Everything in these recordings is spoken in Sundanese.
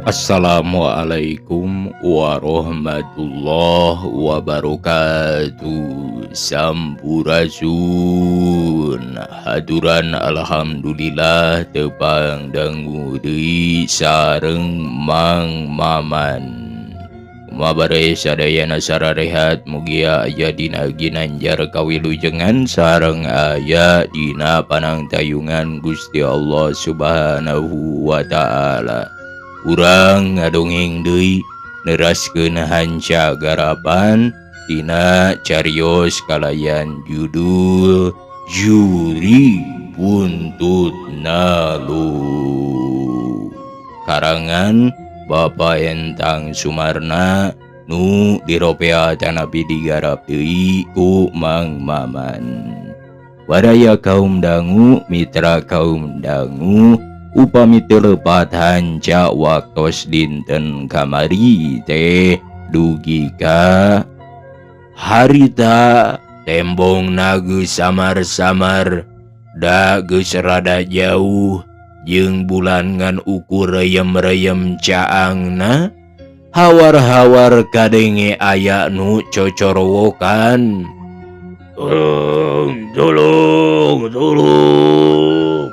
Assalamualaikum warahmatullahi wabarakatuh. Sampurasun. Haturan alhamdulillah tepang dangu deui sareng Mang Maman. Mabare sadayana sararehat mugia aya dina ginanjar kawilujengan sareng aya dina panangtayungan Gusti Allah Subhanahu wa taala. Urang ngadongeng deui neraskeun hanca garapan dina carios kalayan judul Juri Buntut Nalu. Karangan Bapak Entang Sumarna nu diropea tanapi digarap deui ku Mang Maman. Waraya kaum dangu, mitra kaum dangu, upami teu lepat hanca waktos dinten kamari teh dugi ka harita tembong geus samar-samar da geus rada jauh jeung bulan ngan ukur reyem-reyem caangna hawar-hawar kadenge aya nu cocorowokan. Tolong, tolong, tolong.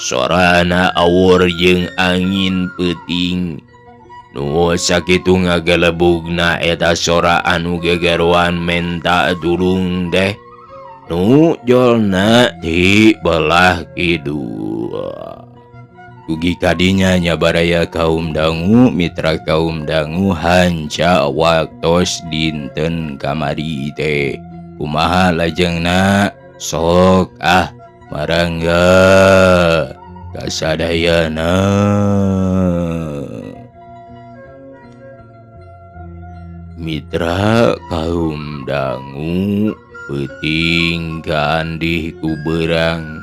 Sorana awur jeung angin peuting. Nu sakitu ngagelebugna eta sora anu gegeroan menta tulung teh. Nu jolna di belah kidul. Dugi kadinya nyabaraya kaum dangu, mitra kaum dangu hanca waktos dinten kamari teh. Kumaha lajengna? Sok ah marangga kasadayana. Mitra kaum dangu peuting kaandih ku beurang.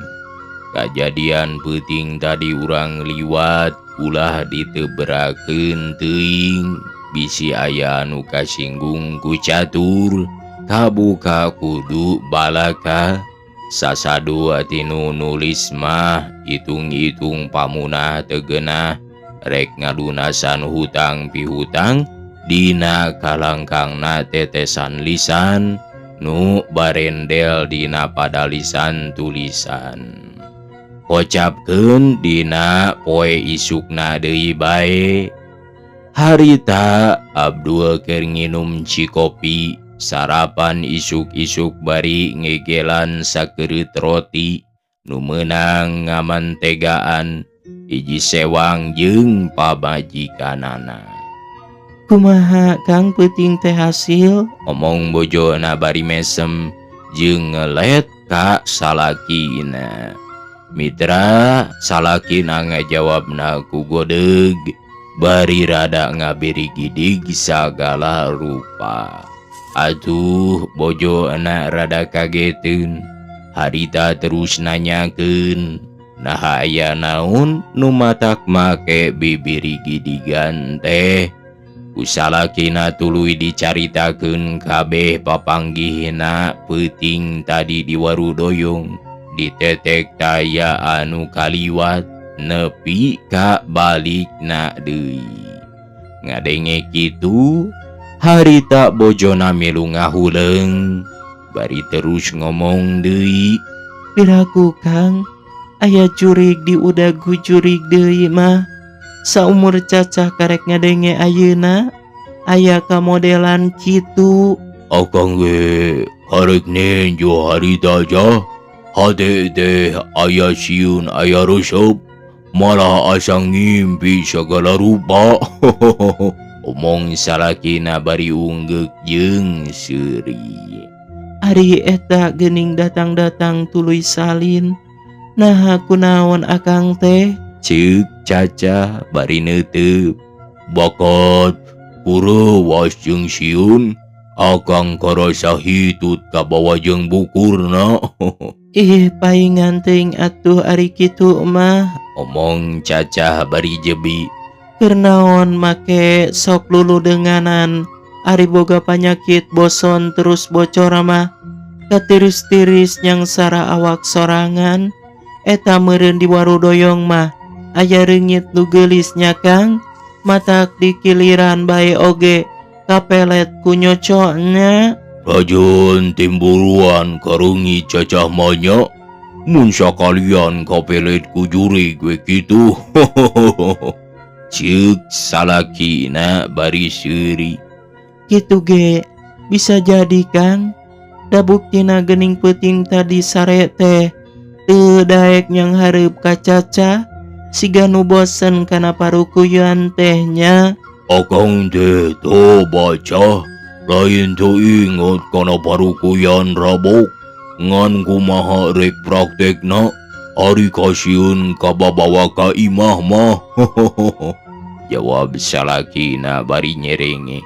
Kajadian peuting tadi urang liwat ulah diteberakeun teuing bisi aya anu kasinggung ku catur kabuka kudu balaka. Sasadu tinu nulis mah hitung-hitung pamunah tegenah rek ngalunasan hutang pihutang dina kalangkangna tetesan lisan nu barendel dina padalisan tulisan. Kocapkeun dina poe isukna deui bae. Harita Abdul keur nginum cikopi sarapan isuk-isuk bari ngegelan sakereut roti nu meunang ngamantegaan hiji sewang jeung pamajikanana. Kumaha Kang peuting teh hasil? Omong bojona bari mesem jeung ngelet ka salakina. Mitra salakina ngajawabna ku godeug bari rada ngabirigidig sagala rupa. Aduh bojona rada kageteun. Harita terus nanyakeun, naha aya naon nu matak make bibirigidigan teh? Ku salakina tuluy dicaritakeun kabeh papanggihna peuting tadi di Warudoyong. Ditetek taya anu kaliwat nepi ka balikna deui. Ngadenge kitu harita bojona milu ngahuleung bari terus ngomong deui. Piraku Kang aya jurig di udagu jurig deui mah. Saumur cacah karek ngadenge ayeuna aya kamodelan kitu. Akang ge karek nenjo harita jah. Hade teh aya sieun aya resep malah asa ngimpi sagala rupa. Omong salakina bari unggeuk jeung seuri. Ari eta geuning datang-datang tuluy salin. Naha kunaon akang teh? Ceuk Caca bari neuteup. Bakat kurewas jeung sieun akang karasa hitut kabawa jeung bukurna. Ih paingan teuing atuh ari kitu mah, omong Cacah bari jebi. Keur naon make sok luludenganan ari boga panyakit boson terus bocor mah katiris-tiris nyangsara awak sorangan. Eta meureun di Warudoyong mah aya reungit nu geulis nya Kang, matak dikiliran bae oge kapelet ku nyocokna. Rajun timburuan kareungit Cacah mah nya, mun sakalian kapelet ku jurig we kitu. Ceuk salakina bari seuri. Kitu ge bisa jadi Kang, da buktina geuning peuting tadi sare teh teu daek nyanghareup ka Cacah, siga nu bosen kana parukuyan teh nya. Akang teh teu baca lain teu inget kana parukuyan rabok, ngan kumaha rek praktekna ari kasieun kababawa ka imah mah. Jawab salakina bari nyerenge.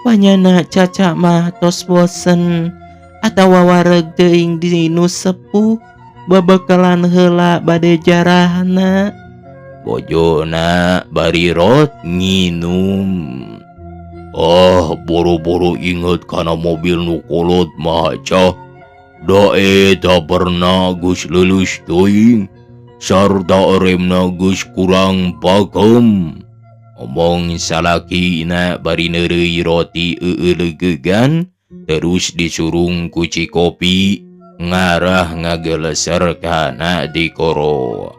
Panyana Caca mah tos bosen atawa wareg teuing di nu sepuh, babakalan heula bade jarahna. Bojona bari rot nginum. Ah, boro-boro inget kana mobil nu kolot mah Cah. Da eta pernah geus leuleus teuing sarta remna geus kurang pakem. Omong salakina bari neureuy roti eueulegegan terus disurung ku cikopi ngarah ngageleser kana dikoro.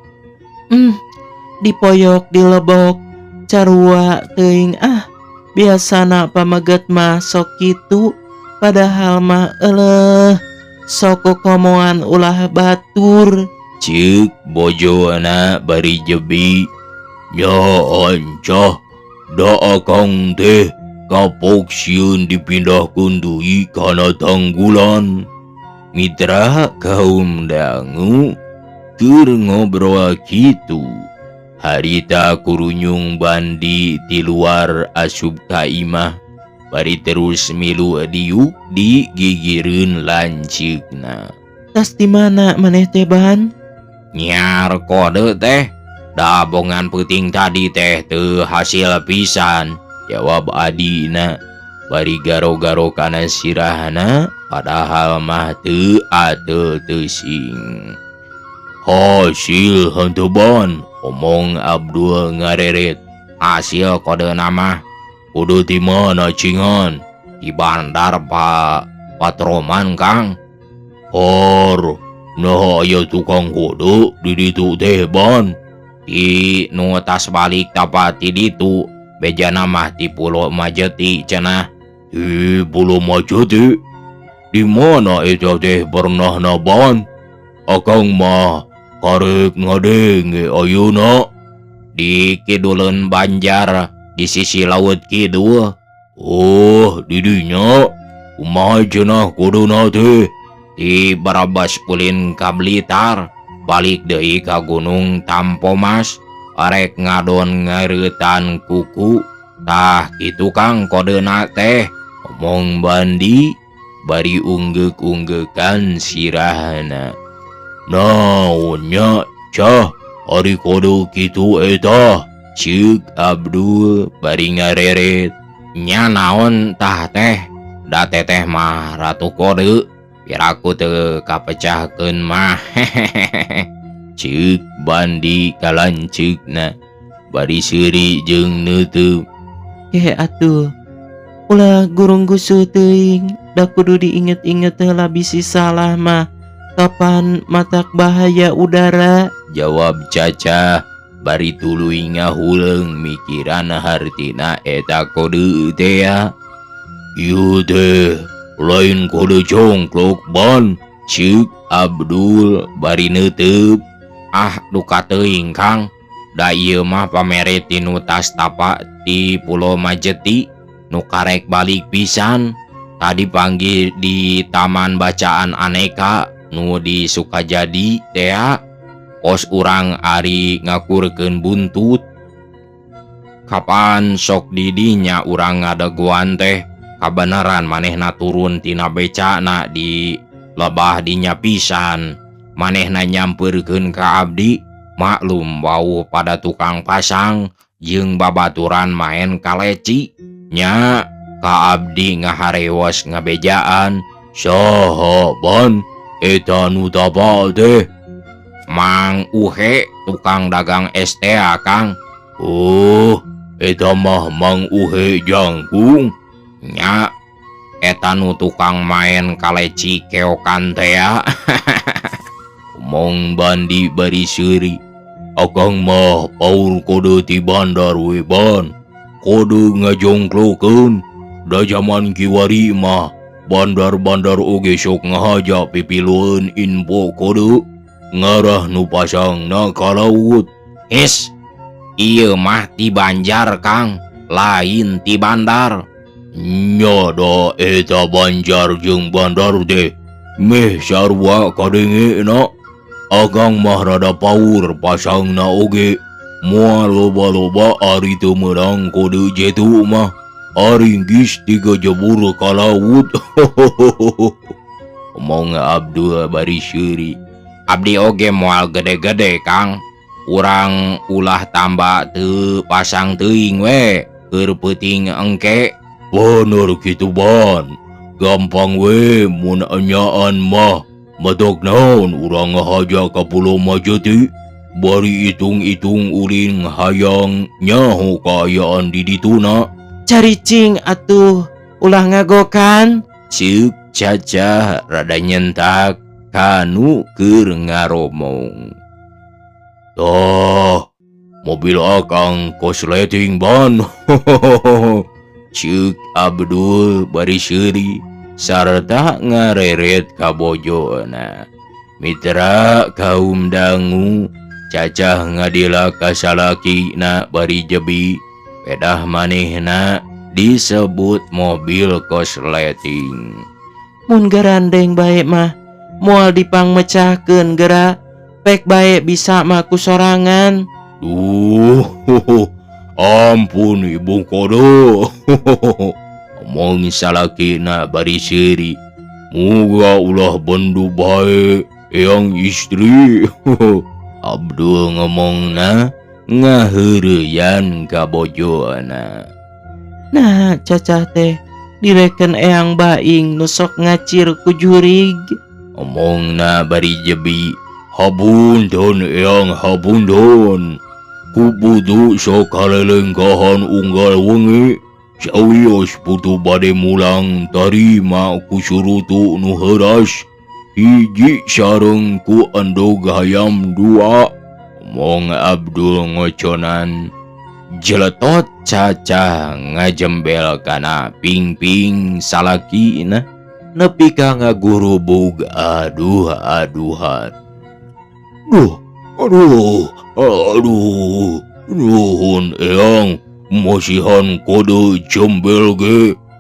Dipoyok dilebok carua teuing ah, biasana pameget mah sok kitu, padahal mah eleuh sok kokomoan ulah batur. Ceuk bojona bari jebi. Nya ancah, da akang teh kapok sieun dipindahkeun deui kana tanggulan. Mitra kaum dangu keur ngobrol kitu, harita kurunyung Bandi ti luar asup ka imah bari terus milu diuk di gigireun lanceukna. Tas di mana maneh teh Ban? Nyiar kode teh, dabongan peuting tadi teh teu hasil pisan, jawab adina bari garo-garo kana sirahna padahal mah teu ateu teuing. Hasil henteu Ban, omong Abdul ngareret. Hasil kode nama kudu di mana cingan? Di bandar Pak Patroman Kang. Or, nah aya tukang kode di ditu teh Ban. Di nu tas balik tapat di ditu, bejana mah di Pulau Majeti cenah. Di Pulau Majeti? Di mana eta teh pernah na Ban? Akang mah karek ngadenge ayeuna. Di kiduleun Banjar, di sisi laut kidul. Oh, di dinya. Kumaha cenah kuduna teh? Di Barabas ulin ka Blitar, balik deui ka Gunung Tampomas, arek ngadon ngareutan kuku. Tah kitu Kang kodena teh, omong Bandi bari unggeuk-unggeukan sirahna. Naon nya Cah ari kode kitu eta? Ceuk Abdul bari ngareret. Nya naon tah teh? Da teteh mah ratu kode, piraku teu kapecahkeun mah. Ceuk Bandi kalanceukna bari seuri jeung neuteub. Ke atuh, ulah gurung gusuh teuing, da kudu diinget-inget heula bisi salah mah. Kapan matak bahaya udara? Jawab Caca bari tuluy ngahuleung mikiran hartina eta kode teh. Ieu teh lain kode congklok Ban, ceuk Abdul bari neuteub. Ah duka teuing Kang, da ieu mah pamere tinu tas tapa ti Pulau Majeti nu karek balik pisan. Tadi panggil di taman bacaan aneka nu di Sukajadi tea, pos urang ari ngakurkeun buntut. Kapan sok didinya urang ngadeguan teh kabeneran manehna turun tina becana di lebah dinya pisan. Manehna nyampeurkeun ka abdi, maklum wau pada tukang pasang jeung babaturan maen kaleci. Nya ka abdi ngaharewos ngabejaan. Saha ban eta nu tapa teh? Mang Uhe tukang dagang es teh Kang. Oh, eta mah Mang Uhe jangkung. Nya eta nu tukang maen kaleci keokan teh. Omong Bandi bari seuri. Akang mah paur kode ti bandar we ban. Kode ngajongklokeun. Da jaman kiwari mah bandar-bandar oge sok ngahaja pipilueun info kode. Ngarah nu pasangna ka laut. His, ieu mah ti Banjar Kang, lain ti bandar. Nya da eta Banjar jeung bandar teh meh sarua kadengena. Akang mah rada paur pasangna oge. Moal loba-loba ari teu meunang kode jetu mah. Ari geus digejebur ka laut. Omong Abdul bari seuri. Abdi oge moal gede-gede Kang. Urang ulah tambah teu pasang teuing we keur peuting engke. Bener kitu ban. Gampang we mun enyaan mah. Matok naon urang ngahaja ka Pulau Majeti. Bari hitung-hitung ulin hayang nyaho kaayaan di dituna. Caricing atuh ulah ngagokan. Ceuk Cacah rada nyentak kanu keur ngaromong. Tah, mobil akang kosleting ban. Ceuk Abdul bari seuri sarta ngareret ka bojona. Mitra kaum dangu Cacah ngadila ka salakina bari jebi. Pedah manehna disebut mobil kosleting. Mun garandeng bae mah moal dipangmecahkeun geura. Pek bae bisa mah ku sorangan. Duh, ampun ibu kodo. Omong salakina bari seuri. Muga ulah bendu bae yang istri. Abdul ngomongna ngaheureyan ka bojona. Nah, Cacah teh direken eyang baing nu sok ngacir ku jurig. Omongna bari jebi. Hapunten eyang hapunten. Ku putu sok kalelengkahan unggal wengi. Sawios putu bade mulang tarima ku surutu nu heuras. Hiji sareng ku endog hayam dua. Omong Abdul ngoconan. Jeletot Cacah ngajembel kana pingping salakina nepi ka ngagurubug aduh-aduhan. Duh, aduh, aduh, nuhun eyang, masihan kode jembel ge.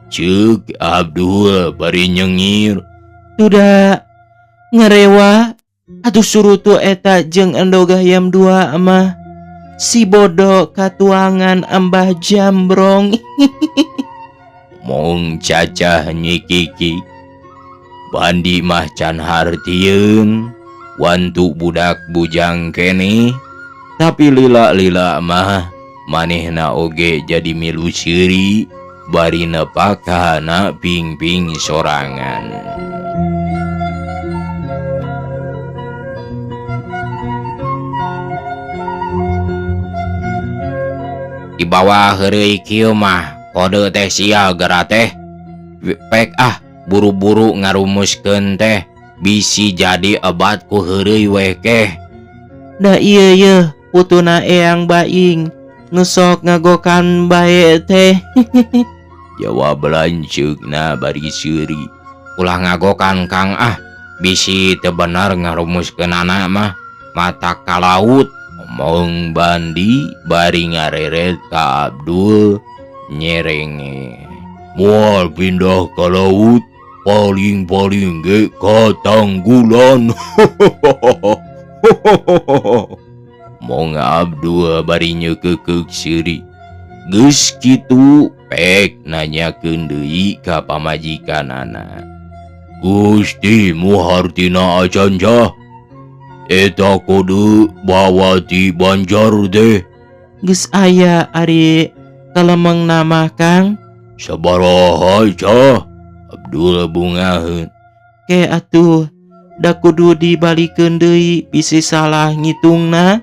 Ceuk Abdul bari nyengir. Duda ngerewa atuh surutu eta jeung endog hayam dua mah. Si bodoh katuangan ambah jambrong. Mong Cacah nyikiki. Bandi mah can hartieun. Wantu budak bujang keneh. Tapi lila-lila mah manehna oge jadi milu seuri bari nepak kahana pingping sorangan. Di bawah heureuy kieu mah kode teh sia geura teh. Pek ah buru-buru ngarumuskeun teh bisi jadi ebat ku heureuy we keh. Da ieu yeuh putuna eyang baing nu sok ngagokan bae teh. Jawab lanceukna bari seuri. Ulah ngagokan Kang ah bisi teu bener ngarumuskeunana mah mata ka laut. Omong Bandi bari ngareret ka Abdul nyerenge. Moal pindah ka laut paling-paling ge ka tanggulan. Omong Abdul bari nyeukeukeuh seuri. Geus kitu pek nanyakeun deui ka pamajikanana. Gusti muhartina acan cah. Eta kode bawa ti Banjar teh. Geus aya ari kalemeng nama Kang. Sabaraha cah? Abdul bungaheun. Ke atuh da kudu dibalikeun deui bisi salah ngitungna.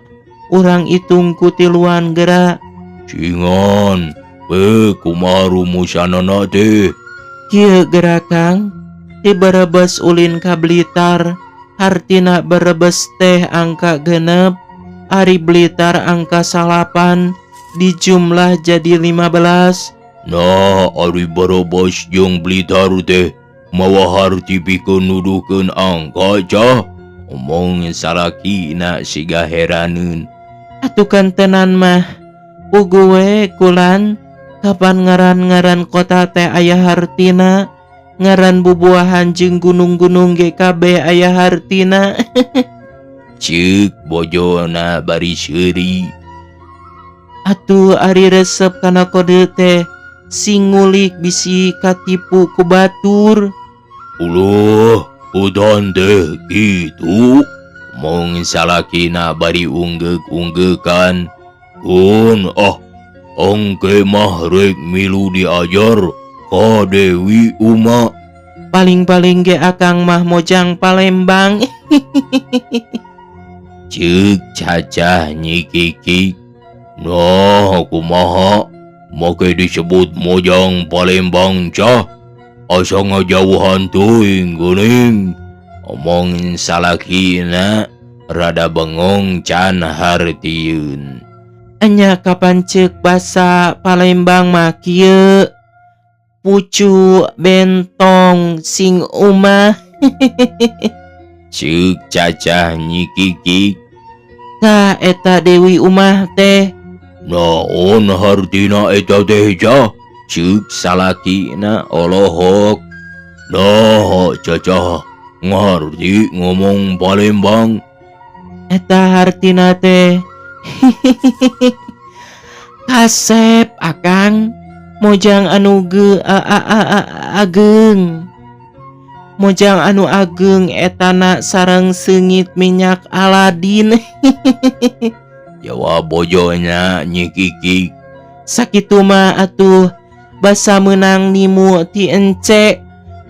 Urang itung ku tiluan geura. Cingan, pe kumaha rumusanana teh? Kieu geura Kang. Ti Brebes ulin ka Blitar. Hartina Brebes teh angka 6, ari Blitar angka 9, dijumlah jadi 15. Nah, ari Brebes jeung Blitar teh mawa harti pikeun nuduhkeun angka cah. Omong salakina siga heraneun. Atuh kantenan mah puguh we kulan kapan ngaran-ngaran kota teh aya hartina. Ngaran bubuahan jeung gunung-gunung ge kabeh aya hartina. Ceuk bojona bari seuri. Atuh ari resep kana kode teh sing ngulik bisi katipu ku batur. Uluh, udan teh kitu. Mong salakina bari unggeuk-unggeukan. Kun ah, engke mah rek milu diajar ka Dewi Uma. Paling-paling ge akang mah mojang Palembang. Ceuk cacah nyikikik. Nah, kumaha make disebut mojang Palembang cah? Asa ngajauhan teuing geuning. Omong salakina rada bengong can hartieun. Enya kapan ceuk basa Palembang mah kieu? Pucu bentong sing umah. Ceuk cacah nyikikik. Tah eta Dewi Umah teh. Naon hartina eta teh cah? Ceuk salakina olohok. Nah, cacah ngarti ngomong Palembang. Eta hartina teh. Kasep akang. Mojang anu ge, a, a, a, a, ageng. Mojang anu ageng etana sareng seungit minyak Aladin. Jawab bojona nyikikik. Sakitu mah atuh basa meunang nimu ti ence.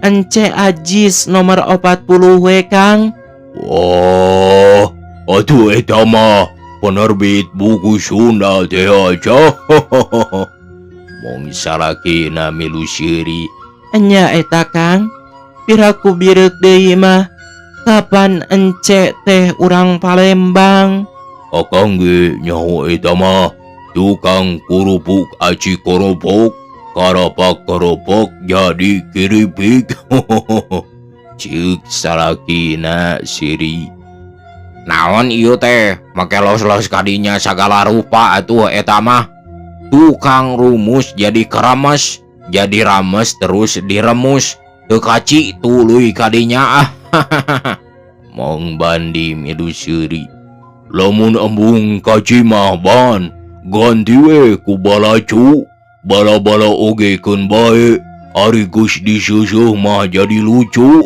Ence Ajis nomor 40 we Kang. Wah, atuh eta mah penerbit buku Sunda teh aja. Mong salakina milu seuri. Enya eta Kang. Piraku bireuk deui mah kapan ence teh urang Palembang. Akang ge nyaho eta mah tukang kurupuk aci koropok, karapak keropok jadi kiripik. Ceuk salakina siri. Naon ieu teh make los-los kadinya sagala rupa atuh eta mah. Tukang rumus jadi kerames, jadi rames terus diremus. Teu kaci tuluy kadinya ah. Mong Bandi milu seuri. Lamun embung kaci mah ban, ganti we ku balacu. Bala-bala oge keun bae, ari geus disusuh mah jadi lucu.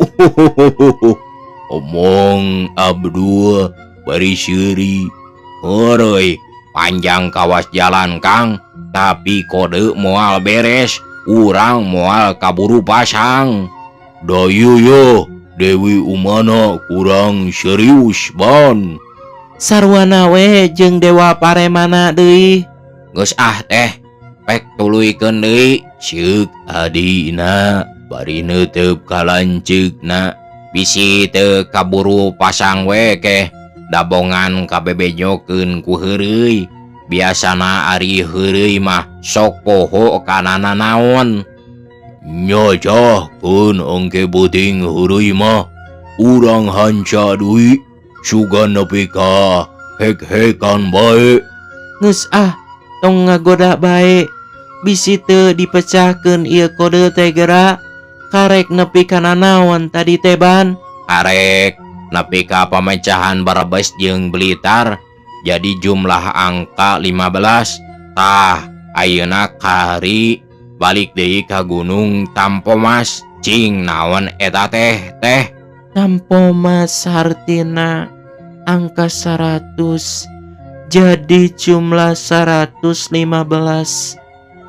Omong Abdul bari seuri. Heureuy, panjang kawas jalan Kang, tapi kode moal beres, urang moal kaburu pasang. Da ieu ye, Dewi Umana kurang serius ban. Sarwana we jeung Dewa Paremana deui. Geus ah teh, pek tuluykeun deui. Ceuk adina bari neuteup ka lanceukna. Bisi teu kaburu pasang we keh, dabongan kabebejokeun ku heureuy. Biasana ari heureuy mah sok poho kana nanaon. Nya cah, keun engke beuting heureuy mah urang hanca deui, sugan nepi ka hek-hekan bae. Geus ah, tong ngagoda bae. Bisi teu dipecahkeun ieu kode teh geura. Karek nepi ka nanaon tadi teh ban? Karek nepi ka pamecahan Brebes jeung Blitar jadi jumlah angka 15. Tah, Ayeuna kari balik deui ka Gunung Tampomas cing naon eta teh teh Tampomas hartina angka 100 jadi jumlah 115.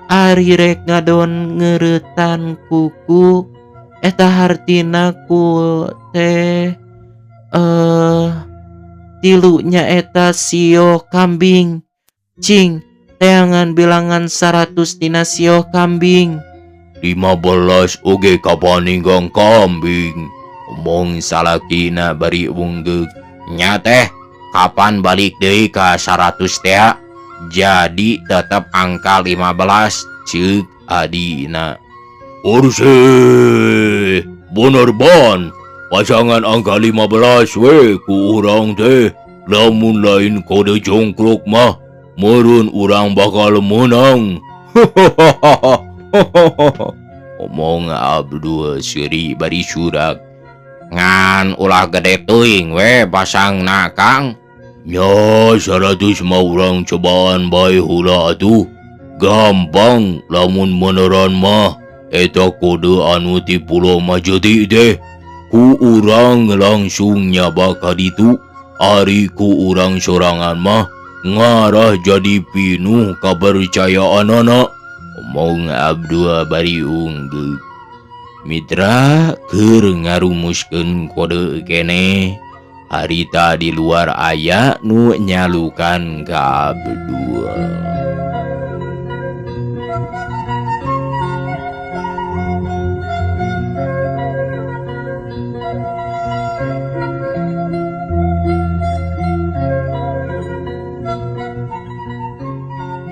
Ari rek ngadon ngeureutan kuku eta hartina ku teh tilu nyaeta sio kambing cing teangan bilangan 100 tina sio kambing. 15 oge kapan ninggang kambing omong salakina bari unggeg nya teh kapan balik deui ka 100 teh jadi tetep angka 15 ceuk adina. Urse bener ban pasangan angka 15 we ku urang teh lamun lain kode jongkrok mah meureun urang bakal menang. Omong Abdul seuri bari surak ngan ulah gede teuing we pasangna Kang. Nya 100 mah urang cobaan bae heula atuh. Gampang lamun beneran mah eta kode anu ti Pulau Majeti teh ku urang langsung nyaba ka ditu. Ari ku urang sorangan mah ngarah jadi pinuh kapercayaanana. Omong Abdul bari unggul. Mitra keur ngarumuskeun kode keneh harita di luar aya nu nyalukan ka Abdul.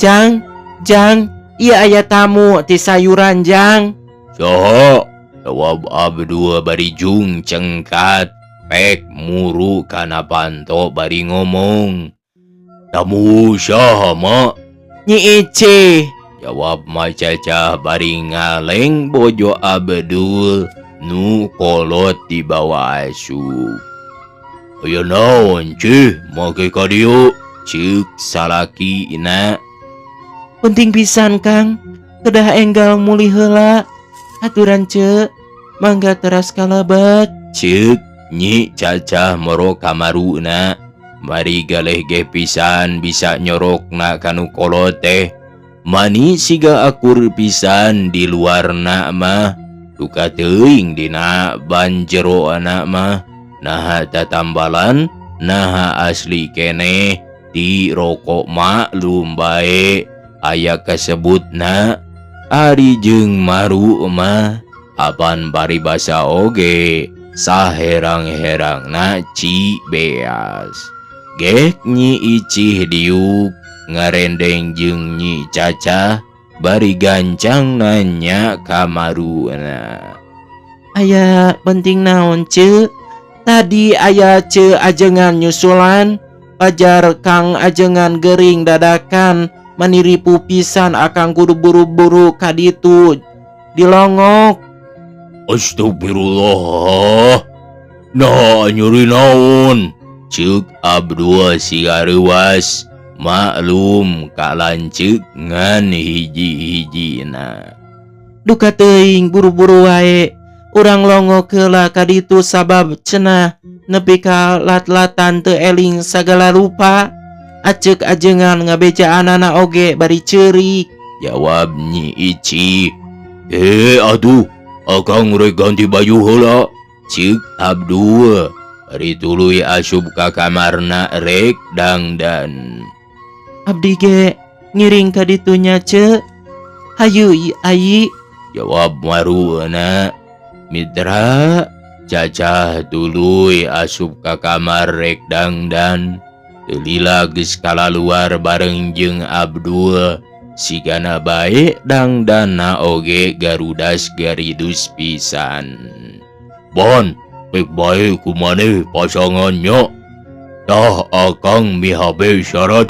Jang, Jang, iya aya tamu ti sayuran Jang. Saha? Jawab Abdul bari jung cengkat pek muru kana panto bari ngomong. Tamu saha mak? Nyi Ici. Jawab Ma Cacah bari ngaleng bojo Abdul nu kolot dibawa asup. Aya naon cih make ka dieu? Ceuk salakina. Penting pisan Kang, kedah enggal mulih heula. Aturan ce, mangga teras kalabat. Ceuk Nyi Cacah moro kamaruna. Mari galeh geh pisan bisa nyorokna kanu kolot teh. Mani siga akur pisan di luarna mah. Duka teuing dina ban jero anak mah. Naha tatambalan, naha asli keneh di rokok maklum bae. Aya kasebutna ari jeung maru mah apan paribasa oge saherang-herangna ci beas. Gek Nyi Icih diuk ngarendeng jeung Nyi Cacah bari gancang nanya ka maruna. Aya penting naon ce? Tadi aya ce ajengan nyusulan pajar Kang ajengan gering dadakan maniripu pisan akang kudu buru-buru kaditu dilongok. Astagfirullah. Nah nyuri naon? Ceuk Abdul siga reuas maklum kalanceuk ngan hiji-hijina. Duka teuing buru-buru wae urang longok heula kaditu sabab cenah nepi ka lat-latan teu eling sagala rupa. Aceuk ajengan ngabejaanana oge bari ceurik. Jawab Nyi Ici. Aduh, akang rek ganti baju heula. Ceuk Abdul bari tuluy asup ka kamarna rek dangdan. Abdi ge ngiring ka ditunya ce. Hayu ayi. Jawab maruna. Mitra Cacah tuluy asup ka kamar rek dangdan. Lila geus kalaluar bareng jeung Abdul. Sigana bae dangdana oge garudas garidus pisan. Bon, pek bae ku maneh pasangannya. Tah akang mihabe 100.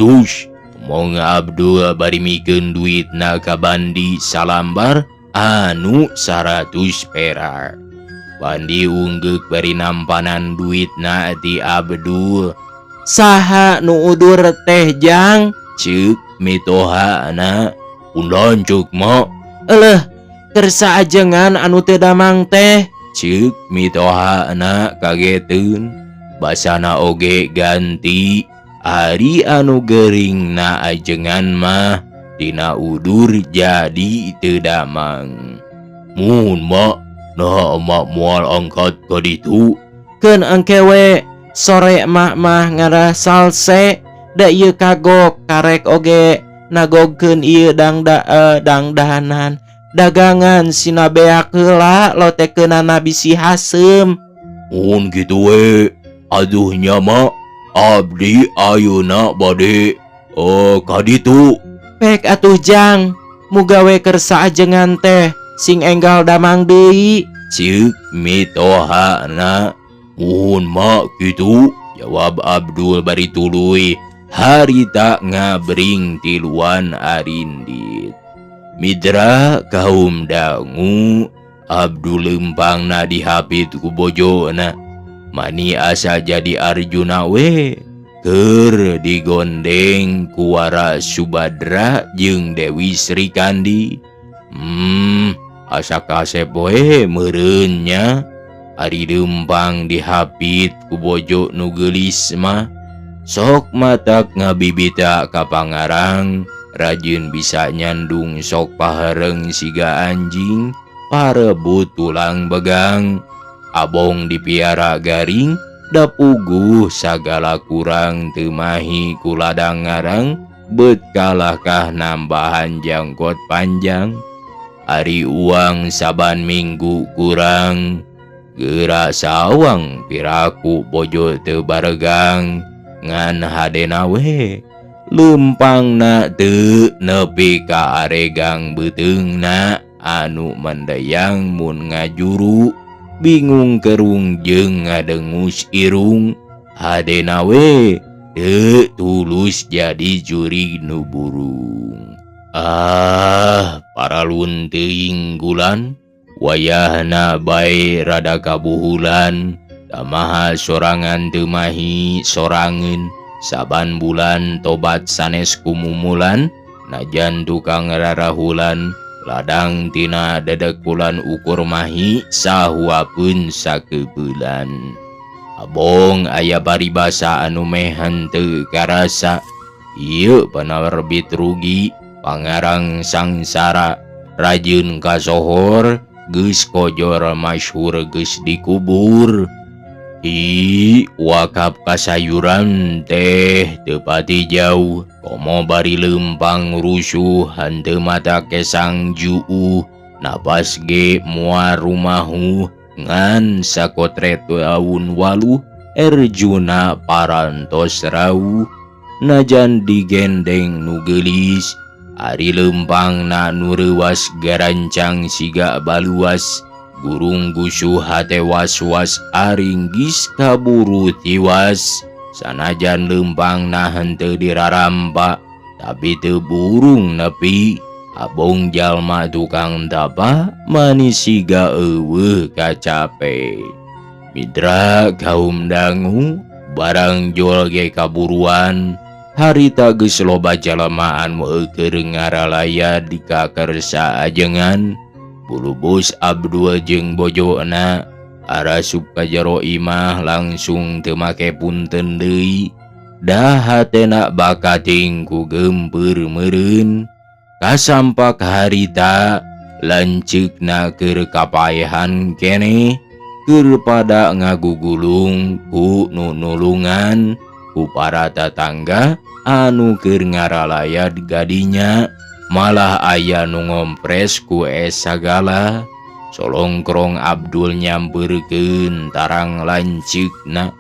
Mong Abdul bari mikeun duitna ka Bandi salambar anu 100 perak. Bandi unggeuk bari nampanan duitna ti Abdul. Saha nu udur teh Jang? Ceuk mitohana. Pun lanceuk mak. Eleuh, kersa ajengan anu teu damang teh. Ceuk mitohana kageteun. Basana oge ganti ari anu geuringna ajengan mah dina udur jadi teu damang. Mun mak, nah emak moal angkat ka ditu. Keun engke we sore mak mah ngarah salse da ieu kagok karek oge nagogkeun ieu dangdanan dagangan sina beak heula lotekeunana bisi haseum. Mun kitu we, aduh nya mak, abdi ayeuna bade ka ditu. Pek atuh jang, muga we kersa ajengan teh sing enggal damang deui. Ceuk mitohana. Muhun mak kitu, jawab Abdul bari tuluy harita ngabring tiluan arindit. Mitra kaum dangu, Abdul lempangna dihapit ku bojona. Mani asa jadi Arjuna we keur digondeng ku Wara Subadra jeung Dewi Sri Kandi. Asa kasep we meureun nya. Ari lempang dihapit ku bojo nu geulis mah. Sok matak ngabibita ka pangarang, rajin bisa nyandung sok pahareng siga anjing, parebut tulang begang, abong dipiara garing, dapuguh sagala kurang teu mahi ku ladang ngarang, bet kalahkah nambahan jangkot panjang. Ari uang saban minggu kurang, geura sawang piraku bojo teu baregang, ngan hadena we lempangna teu nepi ka aregang beuteungna anu mendayang mun ngajuru, bingung kerung jeung ngadengus irung, hadena we teu tulus jadi jurig nu burung. Ah, paralun teuing gulan, wayahna bae rada kabuhulan, tamaha sorangan teu mahi sorangeun, saban bulan tobat sanes kumumulan, najan tukang rarahulan, ladang tina dedekulan ukur mahi sahuapeun sakeupelan. Abong aya paribasa anu meh henteu karasa, ieu penerbit rugi, pangarang sangsara, rajin kasohor, geus kojor masyhur geus dikubur. Hi, wakaf kasayuran teh teu pati jauh, komo bari lempang rusuh henteu mata kesang juuh, napas ge moal rumahu, ngan sakotret daun waluh, Erjuna parantos rauh, najan digendeng nu geulis, ari lempangna nu reuwas garancang siga baluas, gurung gusuh hate was-was aringgis kaburu tiwas, sanajan lempangna henteu dirarampa, tapi teu burung nepi, abong jalma tukang tapa manis siga eueuh kacape. Mitra kaum dangu, barang jol ge kaburuan, harita geus loba jalamaan keur ngaralaya di kakersa ajengan. Bulubus Abdul jeung bojona arasup ka jero imah langsung teu make punten deui, da hatena bakating ku geumpeur meureun. Kasampak harita lanceukna keur kapaehan keneh, keur pada ngagugulung ku nu nulungan ku para tatangga anu keur ngaralayad gadinya, malah aya nu ngompres ku es sagala. Solongkrong Abdul nyampeurkeun tarang lanceukna,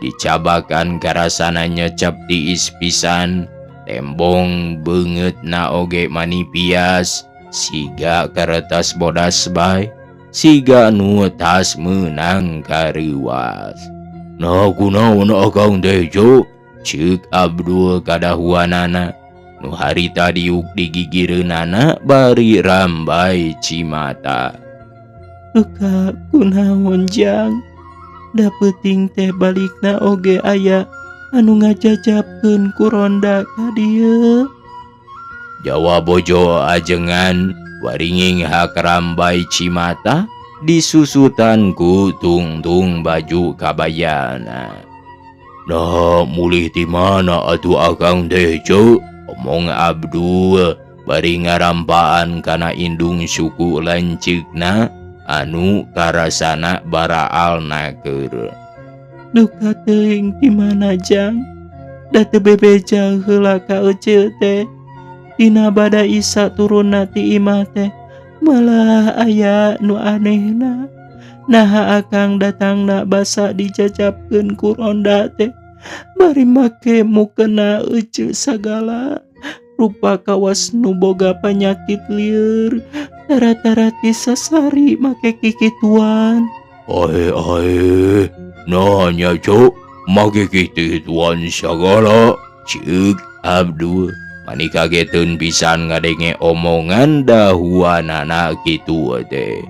dicabakan karasana nyecep tiis pisan, tembong beungeutna oge manipias, siga karetas bodas bae, siga nu tas meunang kareuwas. Nah kunaon akang teh Jo? Ceuk Abdul kadahuanana, nu harita diuk digigireunana bari rambai cimata. Duka kunaon jang, da peuting teh balikna oge aya anu ngajajabkeun ku ronda ka dieu. Jawab bojo ajengan waringing hakerambai cimata disusutan ku tungtung baju kabayana. Nah mulih di mana atuh akang teh ceu? Omong Abdul bari ngarampaan kana indung suku lanceukna anu karasana baraalna keur. Duka teuing di mana jang? Da teu bebeja heula ka eceu teh. Dina bada Isa turunna ti imah teh malah aya nu anehna. Naha akang datangna basa dijajabkeun ku ronda teh bari make mukena eceu sagala. Rupa kawas nu boga panyakit lieur tara-tara ti sasari make kikituan. Ae ae, nah nya cuk, make kikituan sagala. Ceuk Abdul mani kageteun pisan ngadenge omongan dahuanana kitu teh.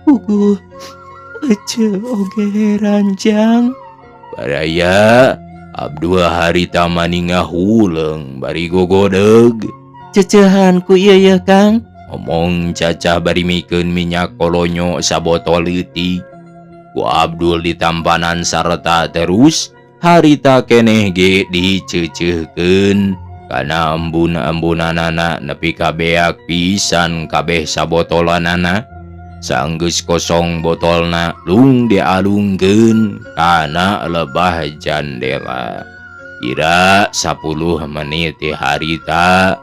Puguh eceu oge heran jang. Baraya Abdul harita mani ngahuleung bari gogodeg. Cecehan ku ieu yeuh Kang. Omong Cacah bari mikeun minyak kolonyo sabotol leutik. Ku Abdul ditampanan sarta terus harita keneh ge dicecehkeun kana embun-embunanana nepi ka beak pisan kabeh sabotolanana. Sanggeus kosong botolna lung dialungkeun kana lebah jandela. Kira 10 menit ti harita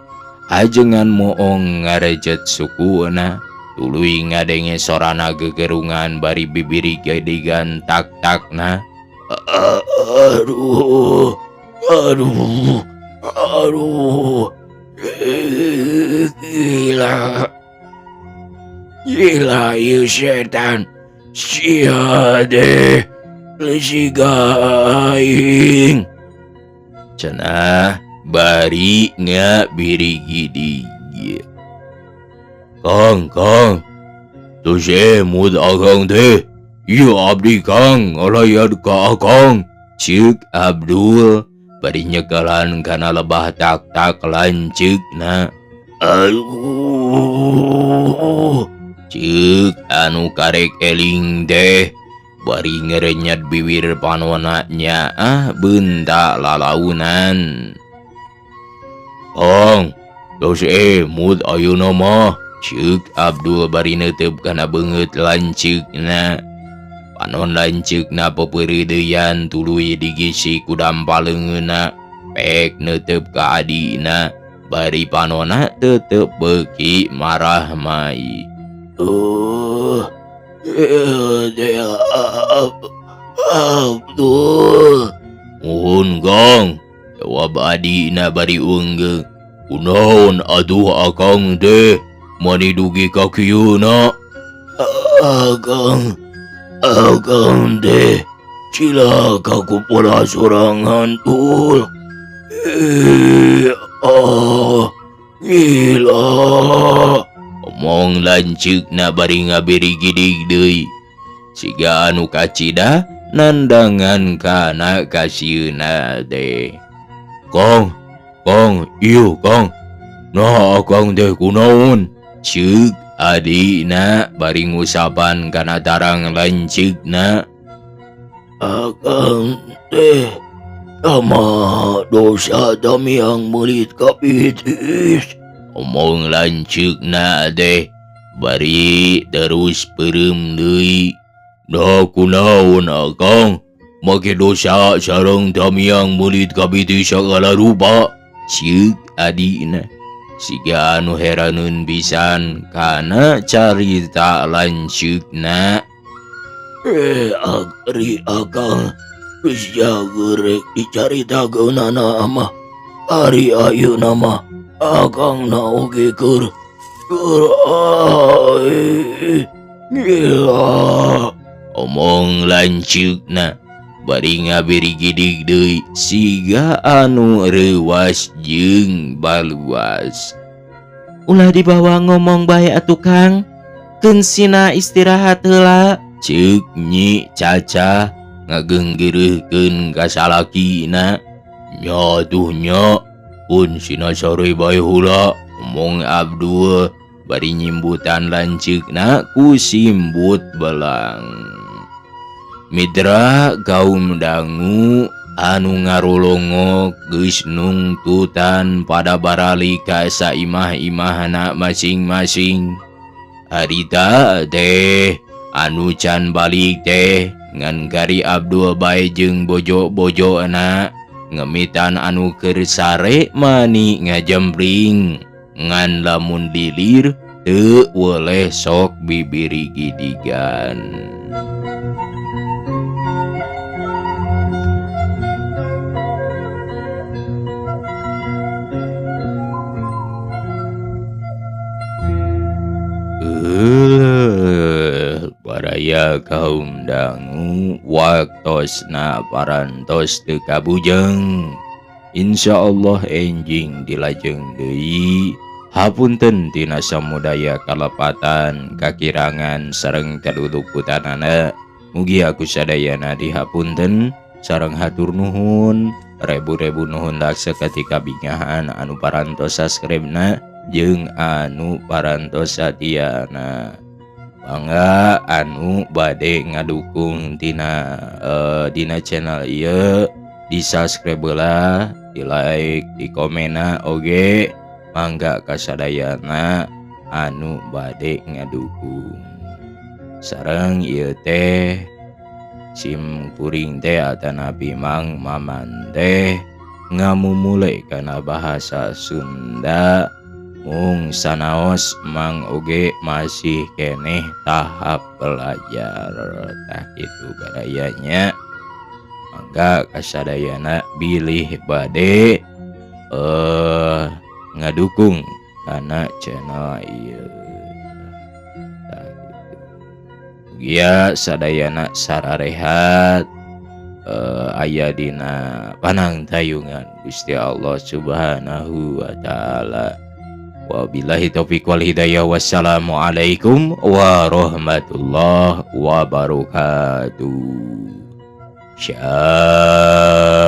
ajengan moong ngarejet sukuna tuluy ngadenge sorana gegerungan bari bibiri gedigan tak-takna. Aduh, aduh, aduh, gila. Gila ieu setan, sia deh, leusi aing. Cenah bari ngabirigidig. Kang, Kang, tos emut akang teh. Ieu abdi Kang, ngalayat ka akang. Ceuk Abdul bari nyekelan kana lebah tak-tak lanceukna. Aduh. Ceuk anu karek eling teh bari ngerenyet bibir panona nyaah beunta lalaunan. Kang, tos emut ayeuna mah. Ceuk Abdul bari neuteup kana beungeut lanceukna. Panon lanceukna pepeureudeyan tuluy digisi ku dampa leungeunna pek neuteup ka adina bari panona tetep beuki marah mai. Abdul. Muhun Kang, jawab adina bari unggeuh. Kunaon atuh akang teh mani dugi ka kieuna? Akang, akang teh cilaka ku pola sorangan tul. Gila. Omong lanceukna bari ngabirigidig deui. Siga anu kacida nandangan kana kasieuna teh. Kang, Kang, ieu Kang. Nah akang teh kunaon? Ceuk adina bari ngusapan kana tarang lanceukna. Akang teh sama dosa damiang meulit kapitis. Omong lanceukna teh bari terus peureum deui. Nah kunaon akang? Make dosa sareng damiang meulit kapitis sagala rupa. Ceuk adina. Siga anu heraneun pisan kana carita lanceukna. Ari akang geus jago rek dicaritakeunana mah. Ari ayeuna mah akang na oge keur keur gila. Omong lanceukna bari ngabirigidig deui siga anu reuwas jeung baluas. Ulah dibawa ngomong bae atuh Kang. Keun sina istirahat heula. Ceuk Nyi Caca ngageunggeureuhkeun ka salakina. Nya atuh nya, pun sina sare bae heula. Omong Abdul bari nyimbutan lanceukna ku simbut belang. Mitra kaum dangu anu ngarolongok geus nungtutan pada barali ka saimah-imahna masing-masing. Harita teh anu can balik teh ngan kari Abdul bae jeung bojo-bojona ngemitan anu keur sare mani ngajempling ngan lamun dilir teu weleh sok bibiri gidigan. Baraya kaum dangu waktosna parantos teu kabujeng. Insyaallah enjing dilajeng deui. Hapunten tina samudaya kalepatan kakirangan sareng kaluluputanana. Mugi aku sadayana dihapunten sareng hatur nuhun rebu-rebu nuhun laksa ketika bingahan anu parantos subscribe-na jeung anu parantos satiana. Mangga anu bade ngadukung tina dina channel ieu di subscribe lah, di like, di komena oge. Mangga kasadayana anu bade ngadukung. Sareng ieu teh sim kuring teh atanapi Mang Maman teh ngamumule kana bahasa Sunda. Mung sanaos Mang oge masih keneh tahap belajar. Tah kitu barayanya. Mangga kasadayana bilih bade ngadukung kana channel ieu. Tah kitu. Mugia sadayana sararehat aya dina panangtayungan Gusti Allah Subhanahu wa taala. Wabillahi taufiq wal hidayah. Wassalamualaikum warahmatullahi wabarakatuh. Syah.